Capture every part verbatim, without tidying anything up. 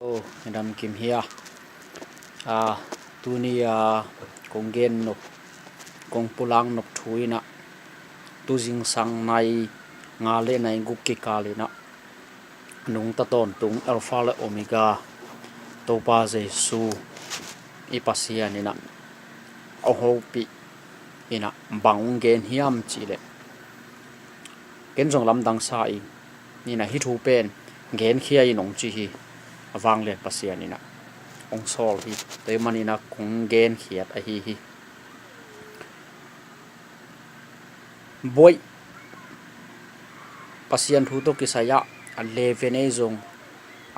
Aw, i dam kim hia? A, tuni a kong gen nop, kong pulak nop thu in ah, tu zingsang nai nga le nai guk kikal in ah, nungta tawntung Alpha le Omega, Topa Jesu i Pasian in ah hong hopih in ah, bang hong gen hiam cih leh, ken zong lamdang sa ing in ah, hih thu pen genkhia in hong ci hi. A vanglian Pasian in ah hong sawl hi. Tua ahih manin ah kong genkhiat ahi hi. Buaih, Pasian thu tawh kisai ah, a leven ei zong,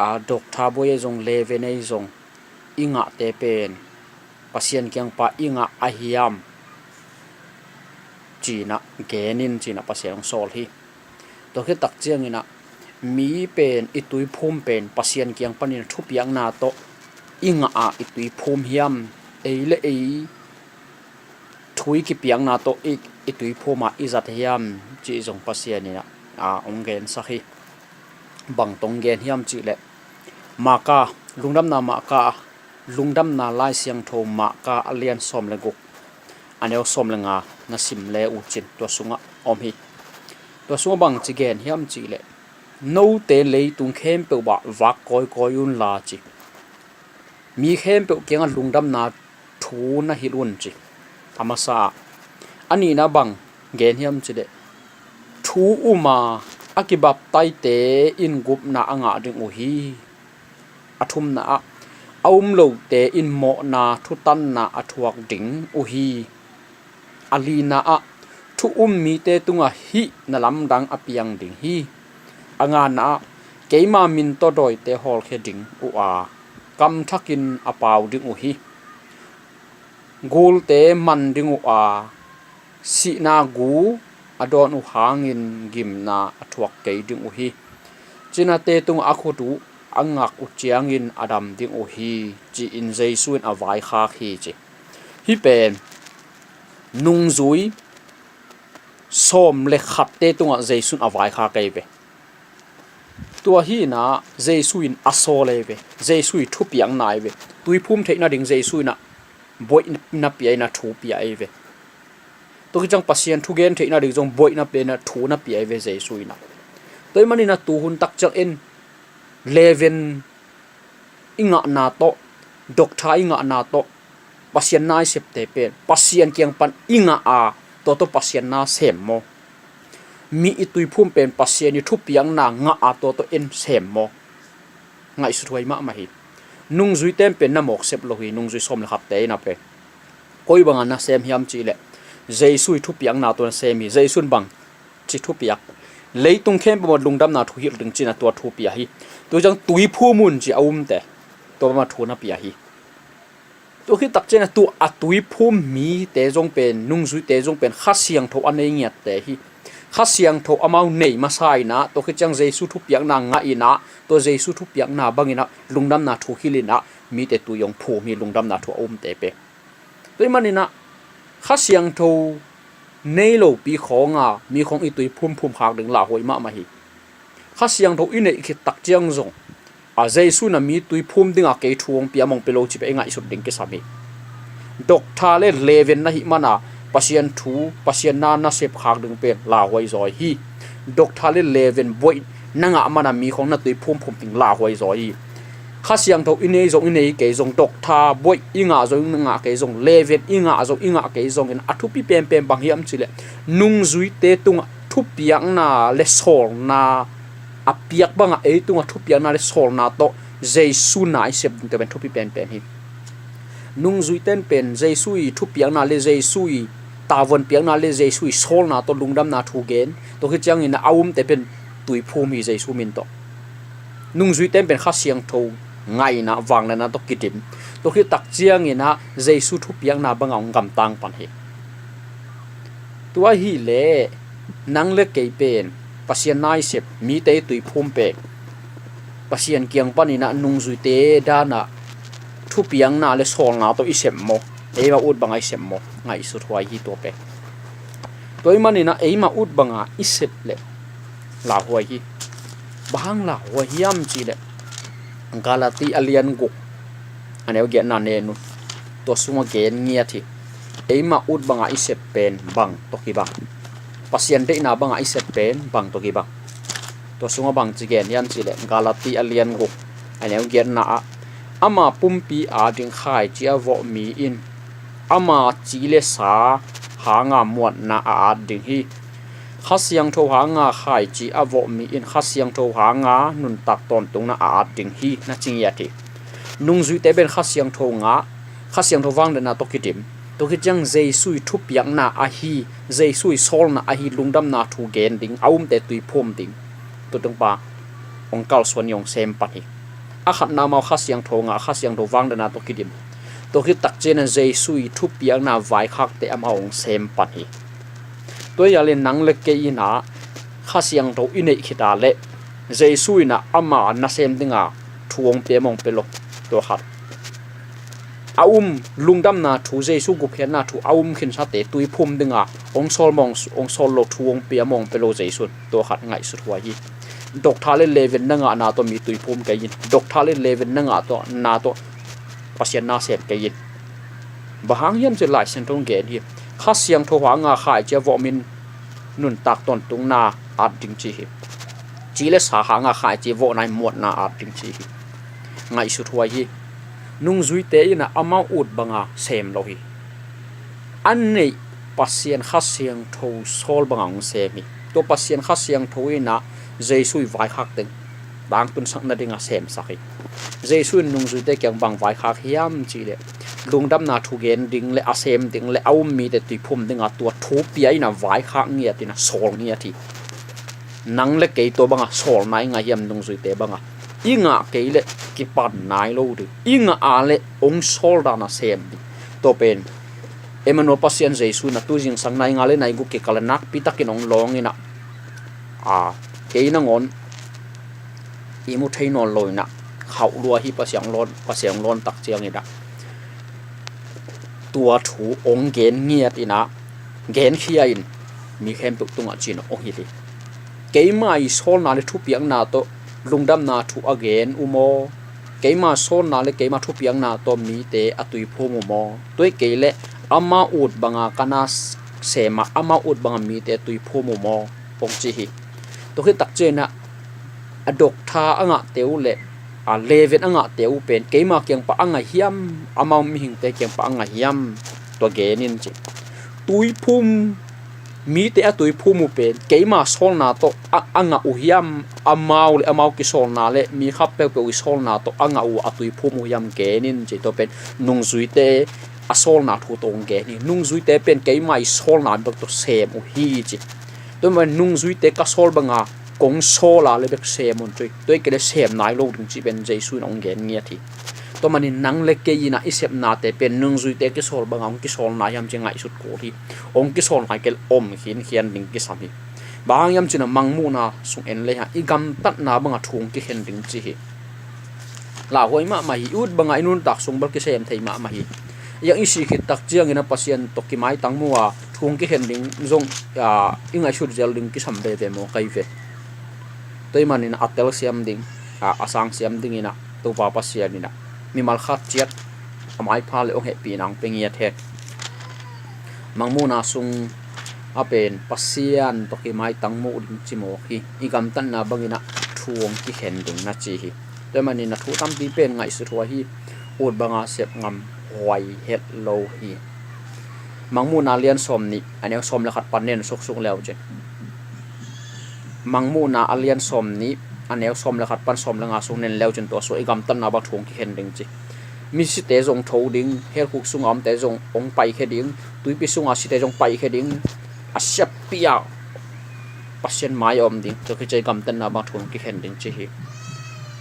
a doctor buaih ei zong, leven ei zong, i ngahte pen Pasian kiang pan i ngah a hiam, ci-in ah gen in, ci-in ah Pasian hong sawl hi. Tua khit tak ciangin ah, mi pen, i tuiphum pen Pasian kiang panin thupiakna tawh i ngah a i tuiphum hiam, ei le ei thu i kipiakna tawh i, i tuiphum a i zat hiam, cih zong Pasian in ah, a, hong gensak hi. Bang tawh hong gen hiam cih leh, Marka, Lungdamna Marka, Lungdamna Lai Siangtho Marka a lian sawm le guk, a neu sawm le nga na sim le uh cin, tua sungah om hi. Tua sungah bang ci gen hiam cih leh, note leitung khempeuh ah vak kawikawi unla ci. Mi khempeuh kiangah lungdamna thu na hilh un ci. A masa ah, a nihna bang gen hiam cih leh, thu um a, a kibaptaizte in gupna a ngah ding uh hi. A thumna ah, a um lote in mawhna thutanna a thuak ding uh hi. A lina ah, thu um mite tungah hih na lamdang a piang ding hi. A ngana ah, keima min tawh dawite hawlkhia ding uh a, kamthakin a pau ding uh hi. Gulte man ding uh a, sihna gu a dawn uh hangin gimna a thuak kei ding uh hi. Cinate tungah a khut uh a ngak uh ciangin a dam ding uh hi, ci-in Jesu in a vaikhak hi ci. Hih pen nungzui sawm le khatte tungah Jesu in a vaikhak ei ve. Tua hi in ah Jesu in a sawl ei ve. Jesu i thupiakna ei ve. Tuiphum theihna ding Jesu in ah buaihna pia in ah thu pia ei ve. Tua khit ciang Pasian thugen theihna ding zong buaihna pia in ah thu na pia ei ve Jesu in ah. Tua ahih manin ah tuhun tak ciang en leven i ngahna tawh, doctor i ngahna tawh, Pasian na i septe pen Pasian kiang pan i ngah a, tua tawh Pasian na sem maw? Mi i tuiphum pen Pasian i thupiakna ngah a, tua tawh en sem maw? Ngaihsut huai mahmah hi. Nungzuite in pen na mawk sep lo hi, nungzui sawm le khatte in ah pen. Koi bangah na sem hiam cih leh, Jesu i thupiakna tawh na sem hi. Jesu in bang ci thupiak? Leitung khempeuh ah lungdamna thu hilh ding ci-in ah tua thu pia hi. Tua ciang tuiphum un ci a umte, tua bangmah thu na pia hi. Tua khit tak ciang ah tua a tuiphum mite zong pen, nungzuite zong pen Kha Siangtho a nei ngiatte hi. Kha Siangtho amau nei masa in ah, tua khit ciang Jesu thupiakna ngah in ah, tua Jesu thupiakna bangin ah lungdamna thu hilh in ah, mite tui hong phum hi, lungdamna thu a umte pen. Tua ahih manin ah Kha Siangtho nei lopi khawng a mi khawng i tuiphum phum khak ding lauhuai mahmah hi. Kha Siangtho i neih khit tak ciang zong, a, Jesu in ah mi tuiphum dingah kei thu hong pia, hong pia lo cih pen i ngaihsut ding kisam hi. Doctor le leven na hih man a Pasian thu, Pasian na na sep khak ding pen lauhuai zaw hi. Doctor le leven buaih na ngah man a mi khawng na tuiphum phum ding lauhuai zaw hi. Kha Siangtho i nei zong i nei kei zong, doctor buaih i ngah zong i ngah kei zong, leven i ngah zong i ngah kei zongin a thupi penpen bang hiam cih leh, nungzuite tungah thupiakna le sawlna a piak bangah ei tungah thupiakna le sawlna tawh Jesu na i sep ding, tua pen thupi penpen hi. Nungzuite in pen Jesu i thupiakna le Jesu i tavuan piakna le Jesu i sawlna tawh lungdamna thu gen, tua khit ciangin a umte pen tuiphum hi Jesu min tawh. Nungzuite in pen Kha Siangtho ngah in ah vangliatna tawh kidim, tua khit tak ciangin ah Jesu thupiakna bangah hong gamtang pan hi. Tua ahih leh nang le kei pen Pasian na i sep, mite i tuiphum pen Pasian kiang panin ah nungzuite dan ah thupiakna le sawlna tawh i sep maw? Eimah ut bangah i sep maw? Ngaihsut huai hi tua pen. Tua ahih manin ah eimah ut bangah i sep leh lauhuai hi. Bang hang lauhuai hiam cih leh, Galati a lian guk, a neu giatna nen un. Tua sungah gen ngiat hi. Eimah ut bangah i sep pen bang tawh kibang, Pasian deihna bangah i sep pen bang tawh kibang. Tua sungah bang ci gen hiam cih leh, Galati a lian guk, a neu giatna ah, ama pumpi ading khaici a vawh mi in ama ci le sa hanga muanna a at ding hi. Kha Siangtho hanga khaici a vawh mi in Kha Siangtho hanga nuntak tawntungna a at ding hi, na ci ngiat hi. Nungzuite pen Kha Siangtho ngah, Kha Siangtho vangliatna tawh kidim, tua khit ciang Jesu i thupiakna ahi, Jesu i sawlna ahi lungdamna thu gen ding, a umte tuiphum ding, tua tungpa hong kalsuan i hong sem pan hi. A khatna amau Kha Siangtho ngah, Kha Siangtho vangliatna tawh kidim, tua khit takciangin Jesu i thupiakna vaikhakte amau hong sem pan hi. Tua hi a le nang le kei in ah Kha Siangtho i neih khit a leh Jesu in ah ama nasem dinga thu hong pia mawng pe lo. Tua khat, a um lungdamna thu, Jesu gupkhiatna thu a um khinsate tuiphum dinga hong sawl mawng, hong sawl lo, thu hong pia mawng pe lo Jesu in. Tua khat ngaihsut huai hi. Doktha le level na ngahna tawh mi tuiphum kei in. Doktha le level na ngah tawh, na tawh Pasian nasem kei in. Bang hang hiam cih leh Lai Siangtho in gen hi. Kha Siangtho hanga khaici a vawh mi in nuntak tawntungna at ding ci hi. Ci le sa hanga khaici vawhna in muanna at ding ci hi. Ngaihsut huai hi. Nungzuite in ah amau ut banga sem lo hi. An neih Pasian Kha Siangtho sawl banga hong sem hi. Tua Pasian Kha Siangtho in ah Jesu i vaikhak teng tangtunsak nadinga semsak hi. Jesu in nungzuite kiang bang vaikhak hiam cih leh, lungdamna thu gen ding le a sem ding le a um mite tuiphum dinga tua thu pia in ah vaikhak ngiat in ah sawl ngiat hi. Nang le kei tua banga sawlna i ngah hiam? Nungzuite banga i ngah kei leh kipan nai lo ding, i ngah a leh hong sawl dan a sem ding. Tua pen Emmanuel Pasian Jesu in ah tu zingsang nai nga le nai guk kikal a nakpi takin hong lawng in ah, a, kei nangawn i mu thei nawn lo in ah khauh lua hi, Pasian lawn, Pasian lawn tak ciangin ah tua thu hong gen ngiat in ah genkhia in mi khempeuh tungah ci-in hong hilh hi. Keima i sawlna le thupiakna tawh lungdamna thu a gen uh maw? Keima sawlna le keima thupiakna tawh mite a tuiphum uh maw? Tua hi kei leh ama ut banga ka na sem a, ama ut banga mite a tuiphum uh maw? Hong ci hi. Tua khit takciangin ah a doktha a ngahte uh le a level a ngahte uh pen keima kiangpa a ngah hiam, amau mihingte kiangpa a ngah hiam? Tua gen in ci. Tuiphum, mite a tuiphum uh pen keima sawlna tawh a, a ngah uh hiam, amau le amau kisawlna le mi khat peuhpeuh i sawlna tawh a ngah uh a tuiphum uh hiam? Gen in ci. Tua pen nungzuite a sawlna thu tawh hong gen hi. Nungzuite pen keima i sawlna bek tawh sem uh hi ci. Tua manin nungzuite ka sawl banga kong sawl a le bek sem un ci. Tua hi kei leh sem nai lo ding cih pen Jesu in hong gen ngiat hi. Tua manin nang le kei in ah i sepnate pen nungzuite kisawl banga hong kisawl nai hiam ci ngaihsut kul hi. Hong kisawl nai kei leh om khinkhian ding kisam hi. Bang hang hiam cih leh Mangmuhna sung en le hang, i gamtatna banga thu hong kikhen ding ci hi. Lauhuai mahmah hi. I ut banga i nuntak sung bel kisem thei mahmah hi. Iang i sih khit takciangin ah Pasian tawh kimaitang mu a thu hong kikhen ding zong, a, i ngaihsut zel ding kisam veve maw, kai ve. Tua hi manin a telsiam ding, a, a sangsiam dingin ah Topa Pasian in ah mimal khat ciat a maipha le hong hehpihna hong pia ngiat hen. Mangmuhna sung a pen Pasian tawh kimaitang muh ding ci mawk hi. I gamtatna bangin ah thu hong kikhen ding na ci hi. Tua hi manin a thu tampi pen ngaihsut huai hi. Ut banga sep ngam huai het lo hi. Mangmuhna lian sawm nih, a neu sawm le khat pan nen suksuk leu cin. Mangmuhna a lian sawm nih, a neu sawm le khat pan sawm le nga sung nen leu cin, tua sung i gamtatna bang thu hong kikhen ding ci. Misite zong tho ding, helkhuk sunga omte zong hong paikhia ding, tuipi sunga site zong paikhia ding, a siapi a Pasian mai a om ding, tua khit ciang i gamtatna bang thu hong kikhen ding ci hi.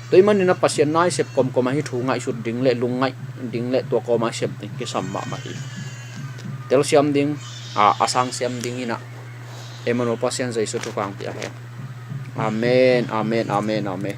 Tua hi manin ah Pasian na i sep kawmkawm ahi thu ngaihsut ding le lungngaih ding le tua kawma i sep ding kisam mahmah hi. Telsiam ding, a, a sangsiam dingin ah Emmanuel Pasian Jesu thupha hong pia hen. Amen, amen, amen, amen.